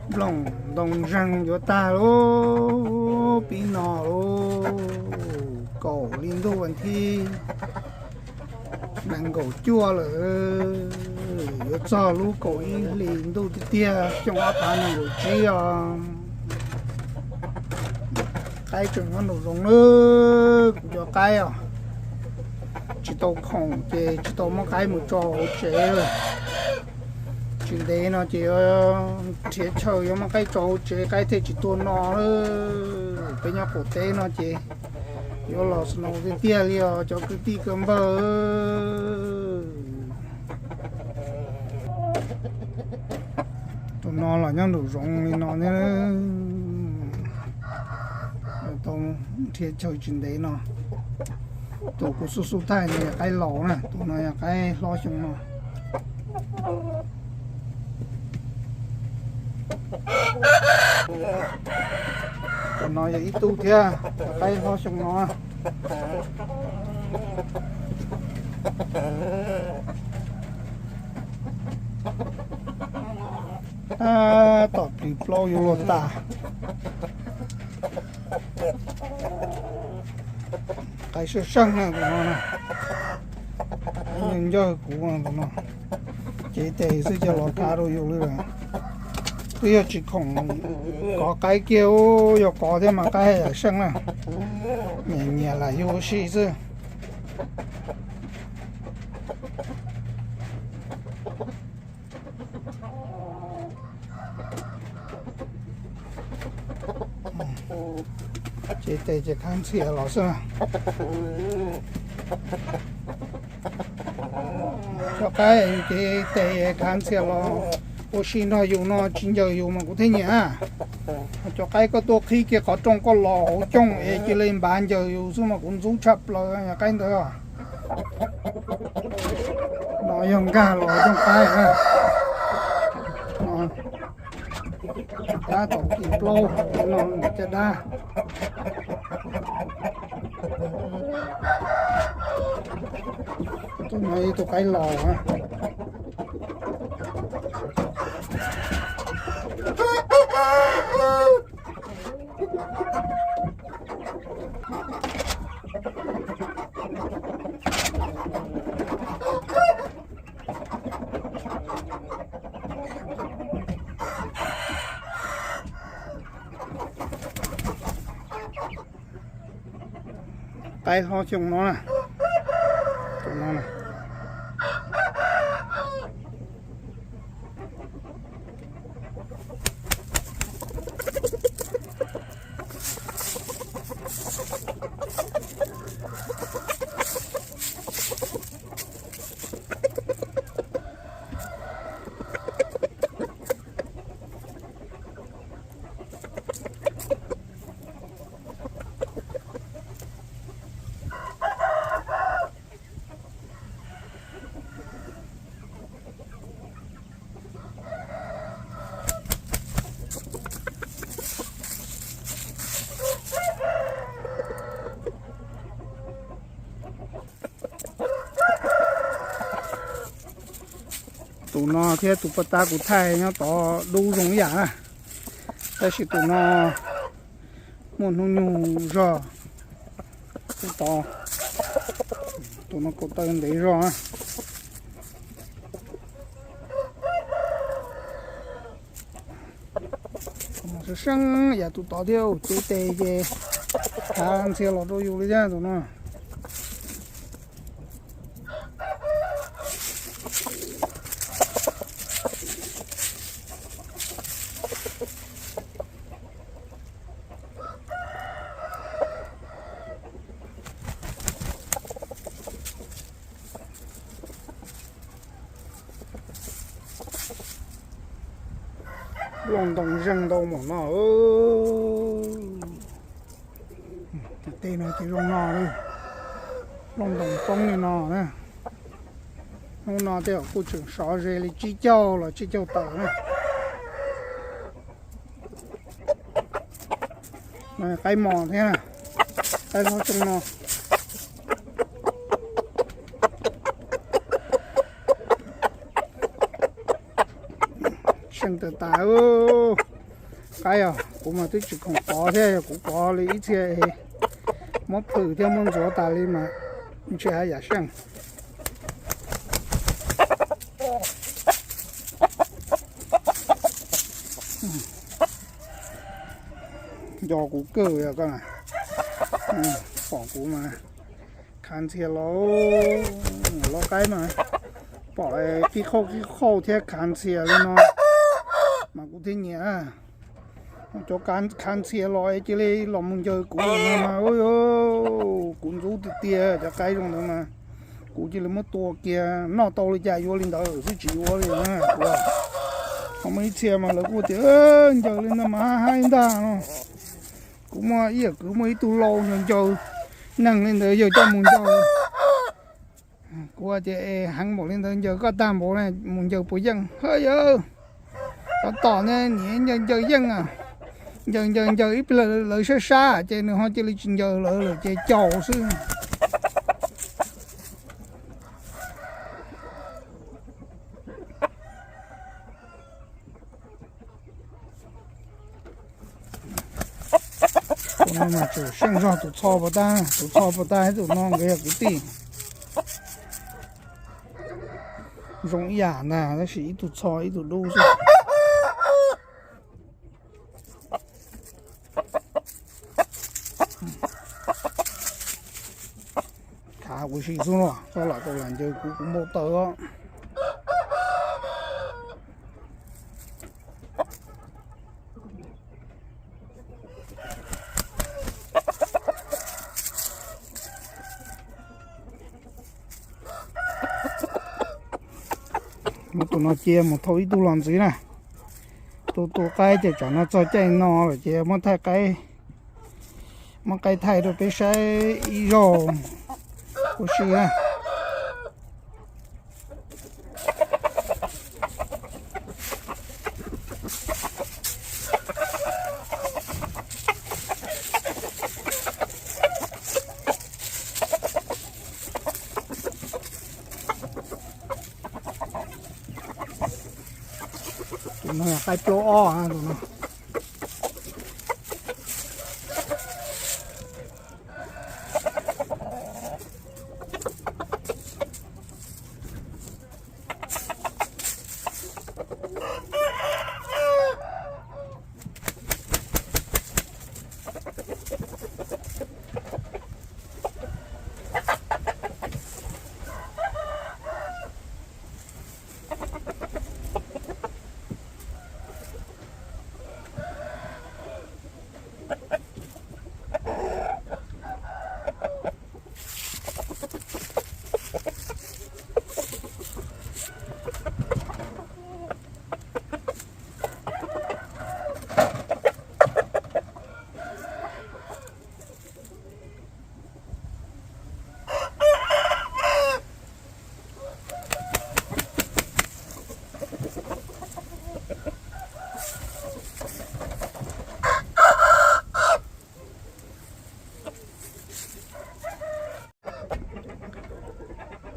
Nplooj ntoo zeeg yuav tag lauj, pib no lauj, kaum hli ntuj vas thib nees nkaum cuaj lawm, yuav txog lub kaum ib hlis ntuj tiag tiag xyoo ob phav nees nkaum tsib os. Qaib tseem nyob nraum zoov na, kuv cov qaib os, tsis tau khoom ces tsis tau muab qaib mus tso hauv tsev lawm. Tsis ntev no ces yuav nrhiav chaw yuav muab qaib tso hauv tsev, qaib thiaj tsis tuag no. Peb nyob qaum teb no ces yuav los snow tiag tiag li os cov kwv tij kwv npawg. Tus no los nyob nraum zoov li no thiab. Tau nrhiav chaw tsis ntev no. Tus kuv xub xub thaij no yog qaib laus na, tus no yog qaib hlob xyoo no. Tus no yog ib tug thiab, qaib hlob xyoo no. Tab tom plis plaub yuav luag tas. Qaib seej seej na tus no na. Ncawg ncawg kuv tus no. Cev tes xwb ces los khav rau yus li lawm. Twb yog tsis khoom kov qaib kiag, yog kov thiab mas qaib yam seej na. Nyiam nyiam lam yus ua si xwb. Cev tes ces khav ntxhias los xwb. Cov qaib yus cev tes khav ntxhias los ua si nrog yus no tsis ncaws yus mas kuv thiaj nyiam. Cov qaib koj tuaj qhib kiag qhov rooj koj los hauv cooj es cia li npav ncaws yus xwb mas kuv ntxub tshaj plaws qaib ntawd. No yog nkag los cooj qaib. Tab tom plis plaub no caj dab. Tus no ib tug qaib laus. Qaib hlob xyoo no na. Tus no na. Tus no thiab tus paj tab kuv thaij nyob tod dub zoo ib yam na, tab sis tus no muaj hnub nyoog zog. Tus tod, tus no kaum taw ntev zog na. Seeb seeb yam tus tod thiab, cev tes ces khav ntxhias los rau yus li thiab tus no. Looj ntoo zeeg ntau npaum no. Tej no ces zoo no li. Looj ntoo poob li no na. Hnub no tej zaum kuj tseem sov ze li tsib caug los tsib caug tawm na. Qaib mos thiab, qaib hlob xyoo no. Seej tawm tas. Qaib os, kuv mas twb tsis khoom pov thiab, yog kuv pov li ib txhia es muab plhws thiab muab ntxuav tas li mas ntshe haj yam seej. Nco kuv kawg yog koj na, pom kuv mas khav ntxhias los, los qaib mas pom qib qhauj qib qhauj thiab khav ntxhias li no mas kuv thiaj nyiam. Cov khav ntxhias los cia li los mus ncaws kuv no mas, kuv ntxub tiag tiag cov qaib zoo ntawd mas. Kuv cia li muab tua kiag, noj tau li cas yuav li ntawd xwb, tsis yuav li na kuv. Ho muaj ib txhia mas lawv kuj tias ncaws li ntawd mas haj ib ntag no. Kuv muaj ib yam kwv muaj ib tug lau ncaws ncaws, neeg li ntawd yawg coj mus ncaws. Kuv tias es heev npaum li ntawd ncaws koj tag npaum na, mus ncaws puas yeej? Hawj yawg, tab tom ne niam ncaws ncaws yeej a. Ncaws ncaws ncaws ib pliag lawv sab sab ces nws ho cia li tsis ncaws lawv lawm ces caum xwb. Tus no mas tseem seej zog tus txho puas tag, tus txho puas tag ib tus no nkawd yog kwv tij. Zoo ib yam ntag tab sis ib tug txho ib tug dub xwb. Khav ua si xwb no, koj lam tau lam ncaws kuv, kuv npau taws os. Muab tus no cia mus thauj ib tug los ntxiv na. Tus tua qaib ces tsam no txog caij no lawm ces muab thaij qaib, muab qaib thaij rau peb saib ib zaug ua si na. Tus no qaib plaub ob tus no.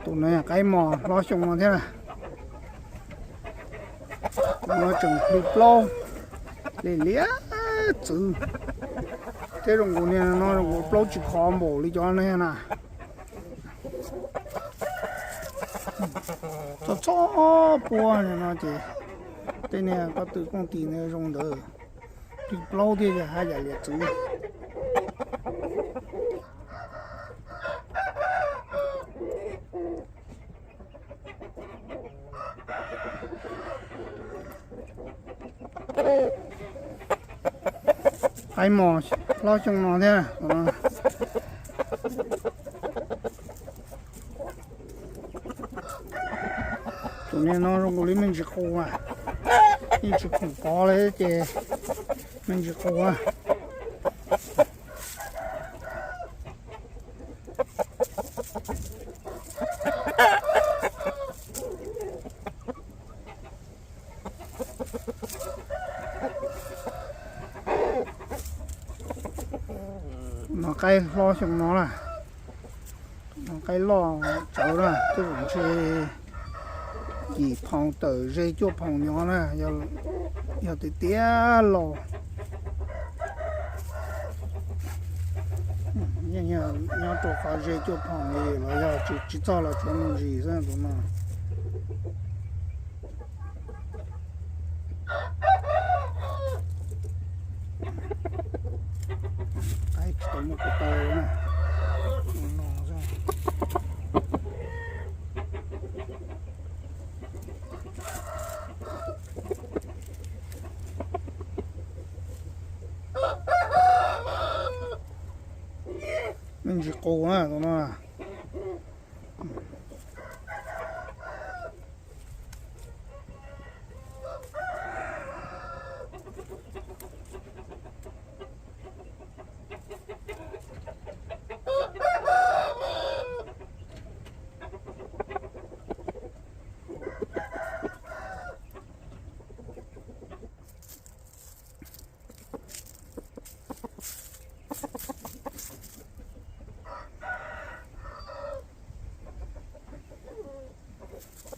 Tus no qaib mos hlob xyoo no thiab na. Tus no tseem hli plaub, li liab txwv. Thiab zoo nkaus niag no zoo nkaus plaub tsis khov npaum li cov no na. Txhob txhob puab no ces tej niag koj tw kooj tis ntawd zoo ntawd, hli plaub thiab ces haj yam liab txwv. Qaib mos hlob xyoo no thiab. Tus niag no zoo nkaus li me ntsis qus, yeej tsis khoom pov li ces me ntsis qus. No qaib hlob xyoo no na, no qaib loj tsawv na, twb tseem ntshe yim phaus tawm ze cuaj phaus nyob na, yog tiag tiag los. Yeej yog nyob rau qhov ze cuaj phoom li los yog tsis txog los tsuav me ntsis xwb tus no. Qaib tsis tau muaj ko taw na. No xwb. Me ntsis qus na tus no.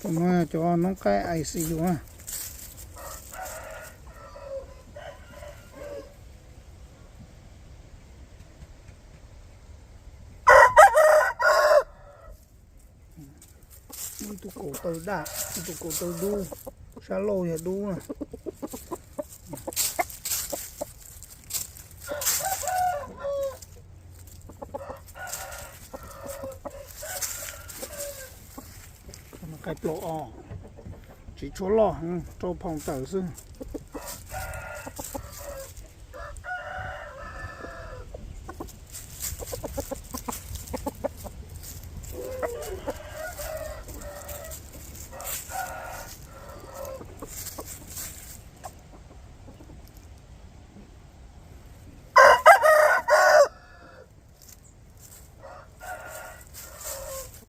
Tus no cov noob qaib I C U na. Ib tug kaus taw daj, ib tug kaus taw dub, sab laug yog dub na. Qaib plaub os, tsis tshua loj, rau phoom tawm xwb.